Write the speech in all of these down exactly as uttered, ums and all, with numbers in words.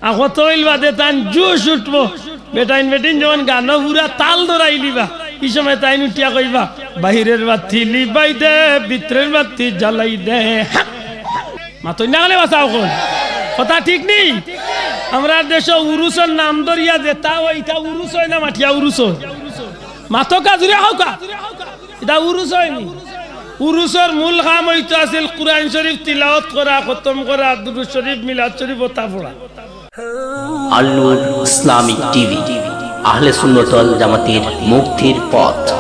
আর কত অইল বাদে তান জোশ উঠবো। বেটাইন বেটিন যখন গানো পুরা তাল ধরাইলিবা, ই সময় তাইন উঠিয়া কইবা, "বাহিরের বাতি লিবাই দে, ভিতরের বাতি জ্বালাই দে।" হা! মাতইন না কেনে বাছা অকল? কথা ঠিক নি? আমরার দেশো উরুসর নাম ধরিয়া যেতা অয়, ইতা উরুস অয় না মাটিয়া উরুস অয়? মাতো কা, জুরে কও কা। ইতা উরুস অয়নি। উরুসর মূল কাম অইতো আছিল কুরআন শরীফ তিলাওয়াত করা, খতম করা, দুরূদ শরীফ, মিলাদ শরীফ অতা পড়া। আল নূর ইসলামিক টিভি, আহলে সুন্নত ওয়াল জামাতের মুক্তির পথ।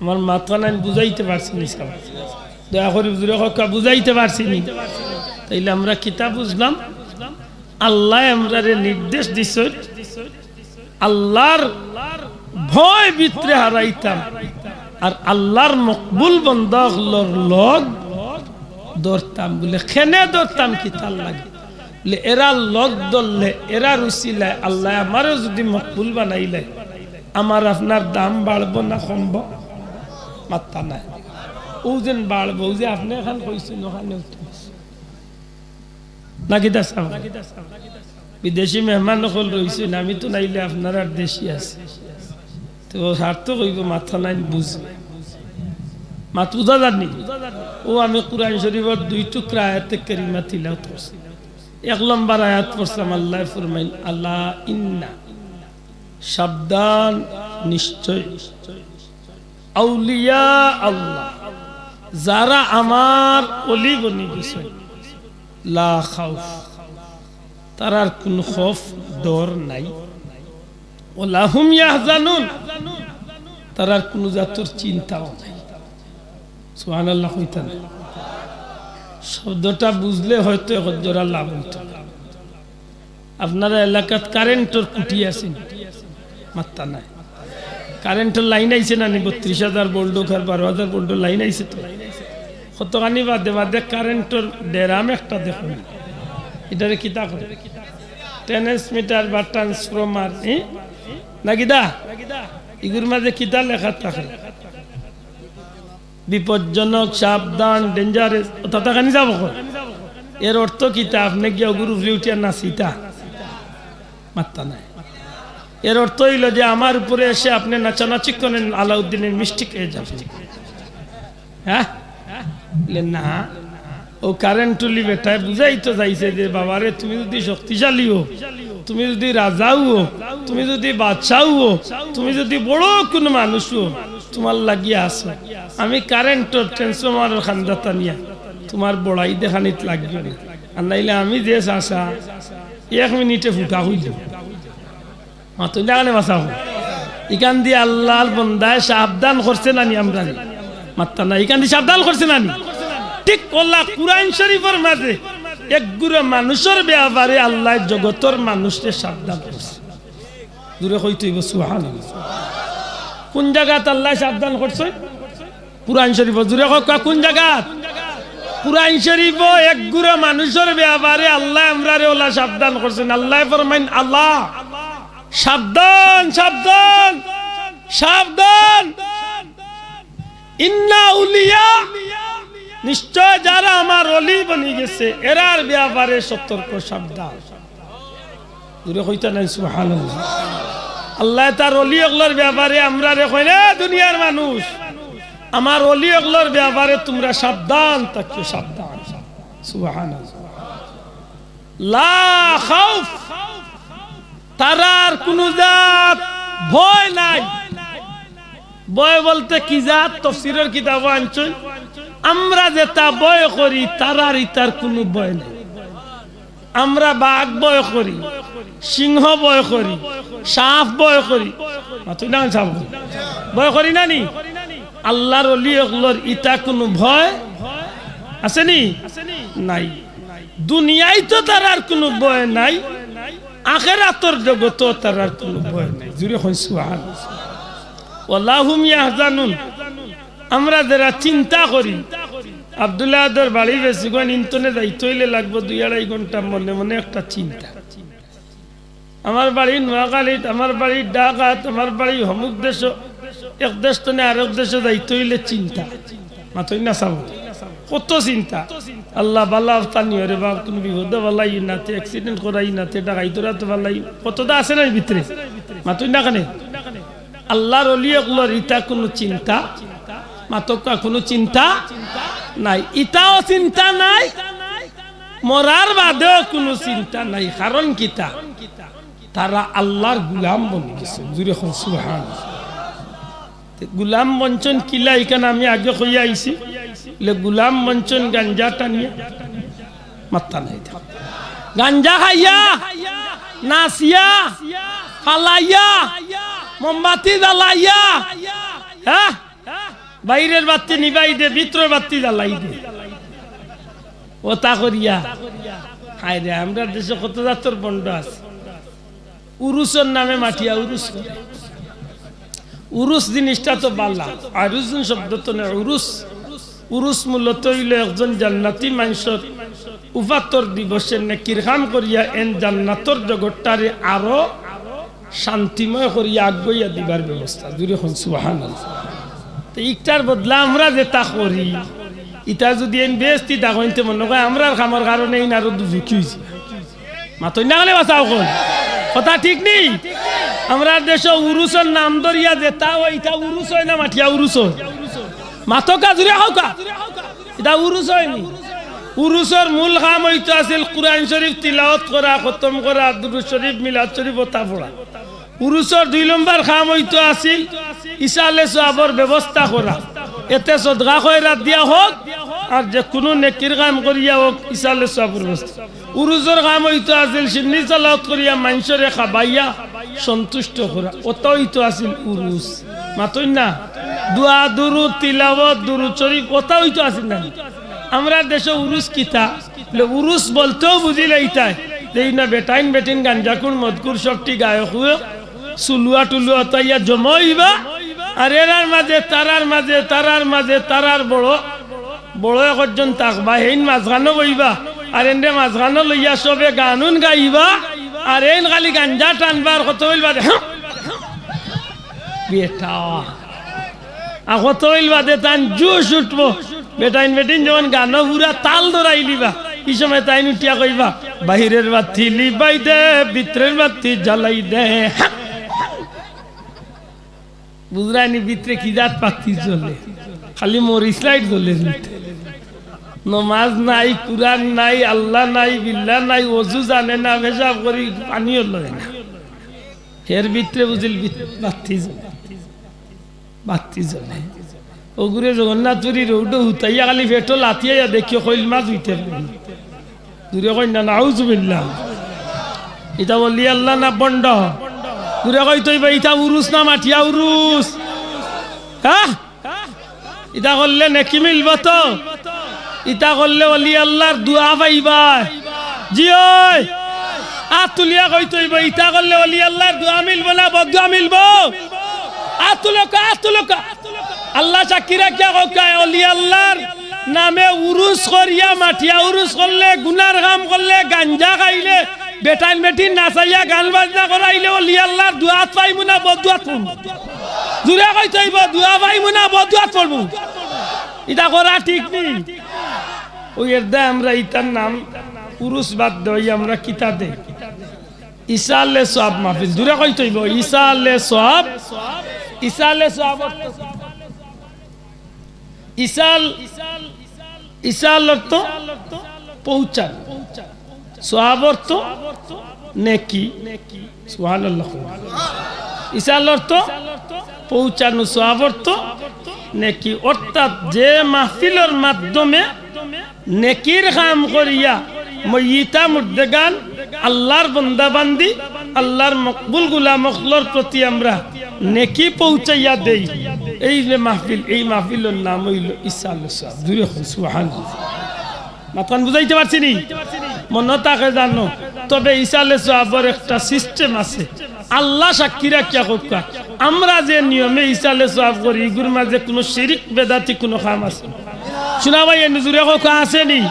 আমার মাতখান আমি বুঝাইতে পারছি নি সাব? দয়া করি জুরে কও কা, বুঝাইতে পারছি নি? তাইলে আমরা কিতা বুঝলাম? আল্লায় আমরারে নির্দেশ দিছইন, আল্লার ভয় ভিতরে হারাইতাম, আর আল্লার মকবুল বন্দা অকলর লগ ধরতাম। বুলে, "কেনে ধরতাম, কিতার লাগি?" বুলে, "এরার লগ ধরলে, এরার উসিলায় আল্লায় আমারেও যুদি মকবুল বানাইলে, আমার আপনার দাম বাড়বো না কমবো?" মাত্তা নাই। অউ যেন বাড়বো, অউ যে আপনে এখান কইছইন, অখানে উঠে। নাকি দা সাব? বিদেশি মেহমান অকল রইছইন, আমি তো নাইলে আপনারার দেশি আছি। তো সার্থক অইবো, মাতখান বুঝ। মাত বুঝা যার নি? অউ আমি কুরআন শরীফর দুই টুকরা আয়াতে কারিমা তিলাওয়াত করছি। এক নম্বর আয়াত পড়ছিলাম, আল্লায় ফরমাইন, "আলা ইন্না", সাবধান, নিশ্চয়, "আউলিয়া আল্লাহ", যারা আমার অলি বনি গেছে, "লা খাউফ", তারার কুনু খফ ডর নাই, "ওয়ালা হুম ইয়াহজানুন", তারার কুনু জাতর চিন্তাও নাই। সুবহানাল্লাহ কইতা না? শব্দটা বুঝলে হয়তো এক জোড়া লাভ অইতো। আপনারা এলাকাত কারেন্টর খুঁটি আছে নি? মাত্তা নাই। কারেন্টর লাইন আইছে না নি? বত্রিশ হাজার ভোল্ট আর বারো হাজার ভোল্টর লাইন আইছে তো। কতখানি বাদে বাদে কারেন্টর ডেরাম একটা দেখো না। ইটারে কিতা কয়? ট্রান্সমিটার বা ট্রান্সফরমার, ই? না কিতা? ইগুর মাঝে কিতা লেখা থাকে? বিপজ্জনক, সাবধান, dangerous, অতা থাকানি যাবো কই? এর অর্থ কিতা? আপনে গিয়া অগুর উপরে উঠিয়া নাচিতা? মাত্তা নাই। এর অর্থ অইলো যে আমার উপরে এসে আপনে নাচানাচি করেন, আলাউদ্দিনের মিষ্টি খেয়ে যাবেন। হ্যাঁ? বলে, "না।" অউ কারেন্টুলি বেটায় বুঝাইতো চাইছে যে, "বাবারে, তুমি যুদি শক্তিশালী অও, তুমি যুদি রাজাও অও, তুমি যুদি বাদশাও অও, তুমি যুদি বড় কুনু মানুষ অও, তুমার লাগি আছে। আমি কারেন্টর ট্রান্সফরমারর কান্দা টানিয়া তুমার বড়াই দেখানিত লাগিও না। আর নাইলে আমি যে চাচা, এক মিনিটে ফুটা অইযিমু।" মাতইন না কেনে বাছা অকল? ইখান দি আল্লার বন্দায় সাবধান করছে না নি আমরারে? মাত্তা নাই। ইখান দি সাবধান করছে না নি? ঠিক অলা কুরআন শরীফর মাঝে এক গুরা মানুষর বেয়াপারে আল্লায় জগতর মানুষরে সাবধান করছে। জুরে কইতে অইবো সুবহানাল্লাহ। কুন জাগাত আল্লায় সাবধান করছে? কুরআন শরীফো। জুরে কউক্কা, কুন জাগাত? কুরআন শরীফো এক গুরা মানুষর বেয়াপারে আল্লায় আমরারে অলা সাবধান করছইন। আল্লায় ফরমাইন, "আল্লাহ, সাবধান, সাবধান, সাবধান। ইন্না আউলিয়া, নিশ্চয় যারা আমার অলি বনি গেছে, এরার বেয়াপারে সতর্ক, সাবধান।" জুরে কইতা নায় সুবহানাল্লাহ। আল্লায় তার অলি অকলর বেয়াপারে আমরারে কইন, "এ দুনিয়ার মানুষ, আমার অলি অকলর বেয়াপারে তুমরা সাবধান থাকিও, সাবধান।" সুবহানাল্লাহ। লা খাউফ, তারার কুনু জাত ভয় নাই। ভয় বলতে কি জাত? তফসিরর কিতাবো আনছইন, আমরা যেতা ভয় করি, তারার ইতার কুনু ভয় নাই। আমরা বাঘ ভয় করি, সিংহ ভয় করি, সাপ ভয় করি। মাতইন না কেনে সাব? ভয় করি না নি? আল্লার অলি অকলর ইতা কুনু ভয় আছে নি? নাই। দুনিয়াইত তারার কুনু ভয় নাই, আখেরাতর জগতো তারার কুনু ভয় নাই। জুরে কইন সুবহানাল্লাহ। ওয়ালা হুম ইয়াহজানুন। আমরা যেরা চিন্তা করি, আব্দুল্লাহ আদর বাড়ি বেশি গো, ইন্তনে যাইতে অইলে লাগবো দুই আড়াই ঘন্টা, মনে মনে একটা চিন্তা। আমার বাড়ি নোয়াখালীত, আমার বাড়ি ঢাকাত, আমার বাড়ি হমুক দেশো, এক দেশ তনে আরক দেশো যাইতে অইলে চিন্তা। মাতইন না সাব? কত চিন্তা। আল্লাহ বালা আফতা নিও রে বাপ, কুনু বিপদো বালাই না তে, accident করাই না তে, ডাকাইতর আতো বালাই, কততা আছে না ভিতরে? মাতইন না কেনে? আল্লার অলি অকলর ইতা কুনু চিন্তা, মাতউক্কা কুনু চিন্তা নাই, ইতাও চিন্তা নাই, মরার বাদেও কুনু চিন্তা নাই। কারণ কিতা? তারা আল্লার গুলাম বনি গেছে। জুরে কও সুবহানাল্লাহ। তে গুলাম বনছইন কিলা, ইখান আমি আগে কইয়া আইছি, লে গুলাম বনছইন গাঞ্জা টানিয়া, মাত্তা নাই তা। গাঞ্জা খাইয়া, নাচিয়া, ফালাইয়া, মোমবাতি জ্বালাইয়া, হ্যাঁ, বাইরের বাত্তি নিবাই দে, ভিতরের বাত্তি জ্বালাই দে। অতা করিয়া। হায় রে, আমরার দেশো কত জাতর ভন্ড আছে। উরুসর নামে মাটিয়া উরুস করে। উরুস জিনিসটা তো বালা। আরুসুন শব্দ তো না, উরুস। উরুস মূলত অইলো একজন জান্নাতি মানষর উপাতর দিবসে নেকির কাম করিয়া এন জান্নাতর জগতটারে আরো শান্তিময় করিয়া আগুয়াইয়া দিবার ব্যবস্থা। জুরে কও সুবহানাল্লাহ। তে ইকটার বদলা আমরা যেতা করি, ইতা যুদি এন বেহেস্তি থাকইন তে মনো কয় আমরার কামর কারণে এইন আরো দুজুকি অইছে। মাতইন না কেনে বা চাও কও। কথা ঠিক নি? আমরার দেশো উরুসর নাম ধরিয়া যেতা অয়, ইতা উরুস অয় না মাটিয়া উরুস অয়? মাতউক্কা, জুরে কউক্কা। ইতা উরুস অয় নি? উরুসর মূল কাম অইতো আছিল কুরআন শরিফ তিলাওয়াত করা, খতম করা, দুরুদ শরিফ, মিলাদ শরিফ অতা পড়া। উরুসর দুই নম্বর কাম অইতো আছিল ইসালে সওয়াবর ব্যবস্থা করা। এতে সদকা খয়রাত দিয়া হউক, আর যেকুনু নেকির কাম করিয়া হউক, ইসালে সওয়াবর ব্যবস্থা। উরুসর কাম অইতো আছিল শিন্নি সালাওয়াত করিয়া মানষরে খাবাইয়া সন্তুষ্ট করা। অতা অইতো আছিল উরুস। মাতইন না? দোয়া, দুরুদ, তিলাওয়াত, দুরুদ শরিফ, অতা অইতো আছিল না? আমরার দেশো উরুস কিতা? লে উরুস বলতেউ বুঝিলাইতায় যে ইনো বেটাইন বেটিন গাঞ্জাখুর মদখুর সবটি গায়ক হুয়ো সুলুয়া টুলুয়া অতা আইয়া জমা অইবা। আর এরার মাঝে, তারার মাঝে, তারার মাঝে, তারার বড়, বড় একজন থাকবা, হেইন মাঝখানো বইবা। আর এনরে মাঝখানো লইয়া সবে গান উন গাইবা। আর এইন খালি গাঞ্জা টানবা, আর কত অইল বাদে, বেটা। আর কত অইল বাদে তান জুশ উঠবো। বেটাইন বেটিন যখন গানো পুরা তাল ধরাইলিবা, ই সময় তাইন উঠিয়া কইবা, "বাইরের বাত্তি লিবাই দে, ভিতরের বাত্তি জ্বালাই দে।" বুঝরায়নি ভিতরে কি জাত বাত্তি জ্বলে? খালি মরিচ লাইট জ্বলে ভিতরে। নমাজ নাই, কুরআন নাই, আল্লাহ নাই, বিল্লাহ নাই, অজু জানে না, পেশাব করি পানিও লয় না। এর ভিতরে বুঝিল ভিত-, বাত্তি জ্বলে। বাত্তি জ্বলে। অগুরে জগন্নাথপুরী রোডো হুতাইয়া খালি পেটো লাথিয়া দেখিও কইল মাছ হইতে পারে। জুরে কইন না, নাউজুবিল্লাহ। ইতা অলি আল্লাহ না ভন্ড? জুরে কইতো অইবো, ইতা উরুস না মাটিয়া উরুস? হ্যাঁ? ইতা করলে নেকি মিলবো তো? ইতা করলে অলি আল্লাহর দোয়া পাইবা। জি অয়। আত তুলিয়া কইতো অইবো, ইতা করলে অলি আল্লাহর দোয়া মিলবো না বদদোয়া মিলবো? আত তুলউক্কা, আত তুলউক্কা। আল্লাহ সাক্ষী রাখিয়া কউক্কা, অলি আল্লাহর নামে উরুস করিয়া, মাটিয়া উরুস করলে, গুনার কাম করলে, গাঞ্জা খাইলে, বেটাইন বেটিন নাচাইয়া, গান বাজনা করাইলে, অলি আল্লাহর দোয়াত পাইমু না বদদোয়াত পাইমু? জুরে কইতো অইবো, দোয়া পাইমু না বদদোয়াত পাইমু? ইতা করা ঠিক নি? অউ এরদায় আমরা ইতার নাম উরুস বাদ দেই, আমরা কিতা দেই? ইসালে সওয়াব মাহফিল। জুরে কইতো অইবো, ইসালে সওয়াব। ইসালে সওয়াব অর্থ, ইসাল, ইসাল অর্থ পৌঁছানো। সওয়াব অর্থ নেকি। সুবহানাল্লাহ। ইসাল অর্থ পৌঁছানো, সওয়াব অর্থ নেকি। অর্থাৎ যে মাহফিলর মাধ্যমে নেকির কাম করিয়া মইতা মুর্দেগান, আল্লাহর বন্দা বান্দি, আল্লাহর মকবুল গুলাম অকলর প্রতি আমরা নেকি পৌঁছাইয়া দেই। এই যে মাহফিল, এই মাহফিলর নাম অইলো ইসালে সওয়াব। জুরে কও সুবহানাল্লাহ। মাতখান বুঝাইতে পারছি নি? মনো থাকে জানো, তবে ইসালে সওয়াবর একটা system আছে। আল্লাহ সাক্ষী রাখিয়া কউক্কা, আমরা যে নিয়মে ইসালে সওয়াব করি, ইগুর মাঝে কুনু শিরিক বেদাতি কুনু কাম আছে নি? শুনা ভাই, এনে জুরে কউক্কা আছে নি?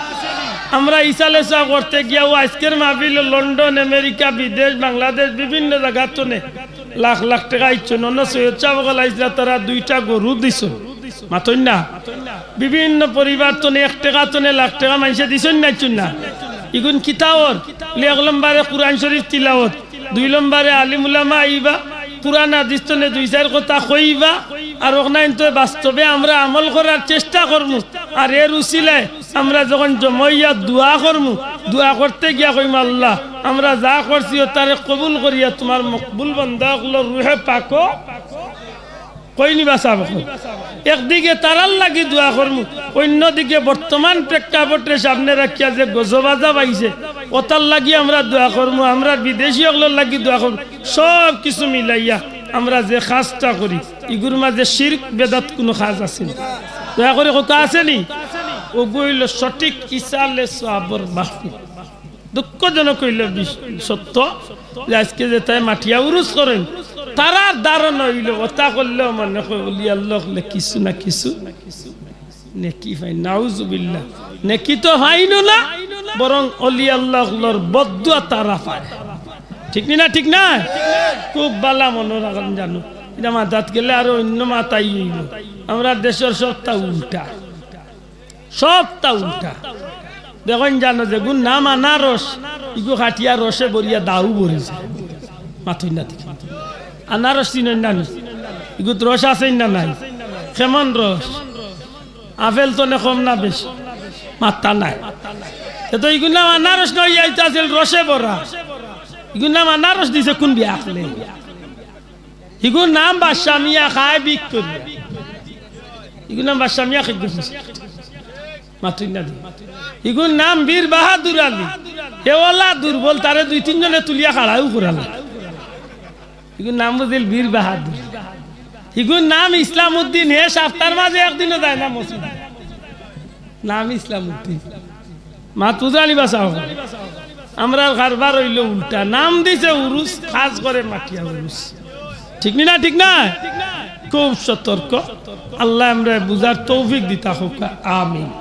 আমরা ইসালে সওয়াব করতে গিয়া অউ আইজকের মাহফিল লন্ডন, আমেরিকা, বিদেশ, বাংলাদেশ, বিভিন্ন জাগাত থনে লাখ লাখ টেকা আইছে। অনো সৈয়দ সাব অকল আইছলা, তারা দুইটা গরু দিছে। মাতইন না। বিভিন্ন পরিবার তনে এক টেকা তনে লাখ টেকা মানষে দিছইন না, দিছইন না? ইগুন কিতা অর? এক নম্বরে কুরআন শরীফ তিলাওত, দুই নম্বরে আলিম উলামা আইবা, কুরআন হাদিস তনে দুই চাইর কথা কইবা, আর অখানইন তো বাস্তবে আমরা আমল করার চেষ্টা করমু। আর এর উসিলায় আমরা যখন জমাইয়া দোয়া করমু, দোয়া করতে গিয়া কইমু, "আল্লাহ, আমরা যা করছি অতারে কবুল করিয়া তুমার মকবুল বান্দা অকলর রুহে পাকো।" কইনি বা সাব অকল। একদিকে তারার লাগি দোয়া করমু, অইন্যদিকে বর্তমান প্রেক্ষাপটরে সামনে রাখিয়া যে গজব আজাব আইছে, অতার লাগি আমরা দোয়া করমু, আমরা বিদেশি অকলর লাগি দোয়া করমু, সব কিছু মিলাইয়া আমরা যে কাজটা করি, ইগুর মাঝে শিরক বেদাত কুনু কাজ আছে নি? দয়া করি কউক্কা, আছে নি? অগু অইলো সঠিক ইসালে সওয়াবর মাহফিল। দুঃখজনক অইলো বিষ-, সত্য যে আইজকে যেতায় মাটিয়া উরুস করইন, তারার ধারণা অইলো অতা করলেও মনে কয় অলি আল্লাহ অকলে কিছু না কিছু নেকি পাইন। নাউজুবিল্লাহ। নেকি তো পাইনউ না, বরং অলি আল্লাহ অকলর বদদোয়া তারা পায়। ঠিক নি না? ঠিক না? খুব বালা মনো রাখইন জানো, ইটা মাতাত গেলে আরো অইন্য মাতাই অইবো। আমরার দেশর সবতা উল্টা। সবতা উল্টা। দেখইন জানো, যেগুর নাম আনারস, ইগু কাটিয়া রসে ভরিয়া দাউ ভরি যায়। মাতইন না দেখি। আনারস চিনইন না নি? ইগুত রস আছে না নাই? কেমন রস? আপেল তনে কম না বেশি? মাত্তা নাই। তে তো ইগুর নাম আনারস নয়, ইটা আছিল রসে ভরা। ইগুর নাম আনারস দিছে কুন বিয়া আখলে? ইগুর নাম বাদশা মিয়া, খায় ভিক করি। ইগুর নাম বাদশা মিয়া, খায় ভিক করি। মাতইন না দি। ইগুর নাম বীর বাহাদুর আলী। হে অলা দুর্বল, তারে দুই তিনজনে তুলিয়া খাড়াও করালা। ইগুর নাম বুঝিল বীর বাহাদুর। ইগুর নাম ইসলাম উদ্দিন, হে সাপ্তার মাঝে একদিনও যায় না মসজিদে। নাম ইসলাম উদ্দিন। মাত বুঝানি বাঁচাও। আমরার কারবার অইলো উল্টা। নাম দিছে উরুস, কাজ করে মাটিয়া উরুস। ঠিক নি না? ঠিক না? খুব সতর্ক। আল্লায় আমরারে বুঝার তৌফিক দিতা কউক্কা। আমিন।